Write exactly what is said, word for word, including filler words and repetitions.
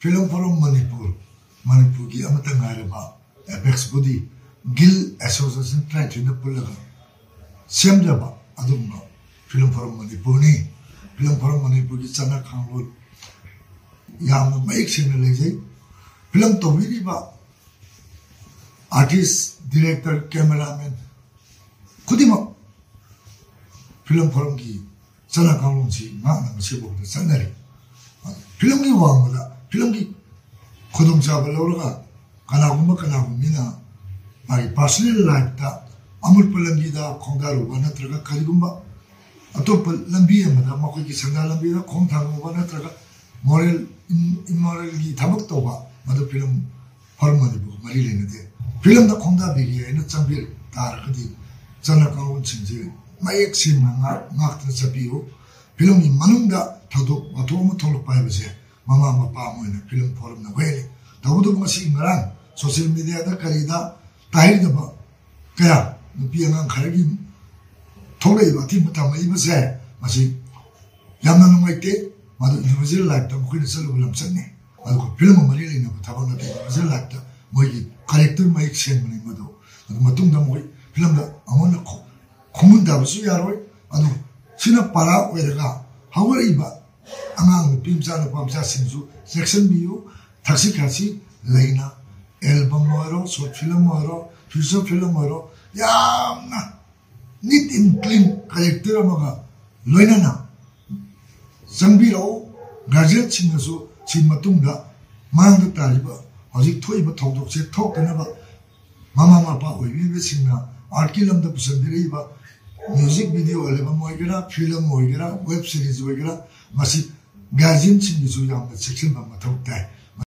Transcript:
Film Forum Manipur, ꯃꯅꯤꯄꯨꯔꯒꯤ ꯑꯃꯠꯇ ꯉꯥꯏꯔꯕ apex body, guild association ꯇꯔꯥꯅꯤꯊꯣꯏꯅ ꯄꯨꯜꯂꯒ ꯁꯦꯝꯖꯕ ꯑꯗꯨꯒꯨꯝꯕ Film Forum ꯃꯅꯤꯄꯨꯔꯅꯤ꯫ Film Forum ꯃꯅꯤꯄꯨꯔꯒꯤ ꯆꯠꯅ ꯀꯥꯡꯂꯣꯟ ꯌꯥꯝꯅ ꯃꯌꯦꯛ ꯁꯦꯡꯅ ꯂꯩꯖꯩ꯫ Film ꯇꯧꯕꯤꯔꯤꯕ artist, director, cameraman ꯈꯨꯗꯤꯡꯃꯛ Film Forumꯒꯤ ꯆꯠꯅ ꯀꯥꯡꯂꯣꯟꯁꯤ ꯉꯥꯛꯅ ꯉꯁꯤꯐꯥꯎꯗ ꯆꯠꯅꯔꯤ꯫ Filmꯒꯤ ꯋꯥꯡꯃꯗ, filmꯒꯤ ꯈꯨꯗꯣꯡꯆꯥꯕ ꯂꯧꯔꯒ ꯀꯅꯥꯒꯨꯝꯕ ꯀꯅꯥꯒꯨꯝꯕꯤꯅ ꯃꯥꯒꯤ personal lifeꯇ ꯑꯃꯨꯠꯄ ꯂꯝꯕꯤꯗ ꯈꯣꯡꯗꯥꯔꯨꯕ ꯅꯠꯇ꯭ꯔꯒ ꯀꯔꯤꯒꯨꯝꯕ ꯑꯇꯣꯞꯄ ꯂꯝꯕꯤ ꯑꯃꯗ, ꯃꯈꯣꯏꯒꯤ ꯁꯦꯟꯗꯥ ꯂꯝꯕꯤꯗ ꯈꯣꯡ ꯊꯥꯡꯉꯨꯕ ꯅꯠꯇ꯭ꯔꯒ moral, im-, immoralꯒꯤ ꯊꯕꯛ ꯇꯧꯕ, ꯃꯗꯨ Film Forum ꯃꯅꯤꯄꯨꯔꯒ ꯃꯔꯤ ꯂꯩꯅꯗꯦ꯫ Filmꯗ ꯈꯣꯡꯗꯥꯕꯤꯒꯦ ꯍꯥꯏꯅ ꯆꯪꯕꯤꯔꯛ ꯇꯥꯔꯒꯗꯤ ꯆꯠꯅ ꯀꯥꯡꯂꯣꯟꯁꯤꯡꯁꯦ ꯃꯌꯦꯛ ꯁꯦꯡꯅ ꯉꯥꯛ-, ꯉꯥꯛꯇꯨꯅ ꯆꯠꯄꯤꯌꯨ꯫ Filmꯒꯤ ꯃꯅꯨꯡꯗ ꯊꯧꯗꯣꯛ ꯋꯥꯊꯣꯛ ꯑꯃ ꯊꯣꯛꯂꯛꯄ ꯍꯥꯏꯕꯁꯦ ꯃꯃꯥ ꯃꯄꯥ ꯑꯃ ꯑꯣꯏꯅ Film Forumꯅ ꯋꯥꯍꯜꯂꯤ꯫ ꯇꯧꯕꯇꯕꯨ ꯉꯁꯤ ꯉꯔꯥꯡ social mediaꯗ ꯀꯔꯤꯗ ꯇꯥꯍꯩꯗꯕ ꯀꯌꯥ, ꯅꯨꯄꯤ ꯑꯉꯥꯡ ꯈꯔꯒꯤ ꯊꯣꯛꯂꯛꯏꯕ ꯑꯊꯤꯡꯕ ꯊꯝꯃꯛꯏꯕꯁꯦ, ꯃꯁꯤ ꯌꯥꯝꯅ ꯅꯨꯡꯉꯥꯏꯇꯦ꯫ ꯃꯗꯨ individual lifeꯇ ꯃꯈꯣꯏꯅ ꯆꯠꯂꯨꯕ ꯂꯝꯆꯠꯅꯤ꯫ ꯑꯗꯨꯒ filmꯒ ꯃꯔꯤ ꯂꯩꯅꯕ ꯊꯕꯛ ꯅꯠꯇꯦ꯫ Individual lifeꯇ ꯃꯣꯏꯒꯤ character ꯃꯌꯦꯛ ꯁꯦꯡꯕꯅꯤ ꯃꯗꯨ꯫ ꯑꯗꯨ ꯃꯇꯨꯡꯗ ꯃꯣꯏ filmꯗ ꯑꯃꯨꯛ ꯍꯟꯅ ꯈꯣ-, ꯈꯣꯡꯒꯨꯟ ꯇꯥꯕꯁꯨ ꯌꯥꯔꯣꯏ꯫ ꯑꯗꯨ ꯁꯤꯅ ꯄꯥꯔꯥ ꯑꯣꯏꯔꯒ ꯍꯧꯒꯠꯂꯛꯏꯕ ꯑꯉꯥꯡ ꯅꯨꯄꯤ ꯃꯆꯥ, ꯅꯨꯄꯥ ꯃꯆꯥꯁꯤꯡꯁꯨ ꯆꯦꯛꯁꯤꯟꯕꯤꯌꯨ꯫ ꯊꯛꯁꯤ ꯈꯥꯁꯤ ꯂꯩꯅ album ꯑꯣꯏꯔꯣ, short film ꯑꯣꯏꯔꯣ, feature film ꯑꯣꯏꯔꯣ, ꯌꯥꯝꯅ neat and clean character ꯑꯃꯒ ꯂꯣꯏꯅꯅ ꯆꯪꯕꯤꯔꯛꯎ꯫ Guardianꯁꯤꯡꯅꯁꯨ ꯁꯤ ꯃꯇꯨꯡꯗ ꯃꯥꯡꯗ ꯇꯥꯔꯤꯕ ꯍꯧꯖꯤꯛ ꯊꯣꯛꯏꯕ ꯊꯧꯗꯣꯛꯁꯦ ꯊꯣꯛꯇꯅꯕ ꯃꯃꯥ ꯃꯄꯥ ꯑꯣꯏꯕꯤꯔꯤꯕꯁꯤꯡꯅ artꯀꯤ ꯂꯝꯗ ꯄꯨꯁꯤꯟꯕꯤꯔꯛꯏꯕ music video album ꯑꯣꯏꯒꯦꯔꯥ, film ꯑꯣꯏꯒꯦꯔꯥ, web series ꯑꯣꯏꯒꯦꯔꯥ, ꯃꯁꯤ guardianꯁꯤꯡꯒꯤꯁꯨ ꯌꯥꯝꯅ ꯆꯦꯛꯁꯤꯟꯕ ꯃꯊꯧ ꯇꯥꯏ꯫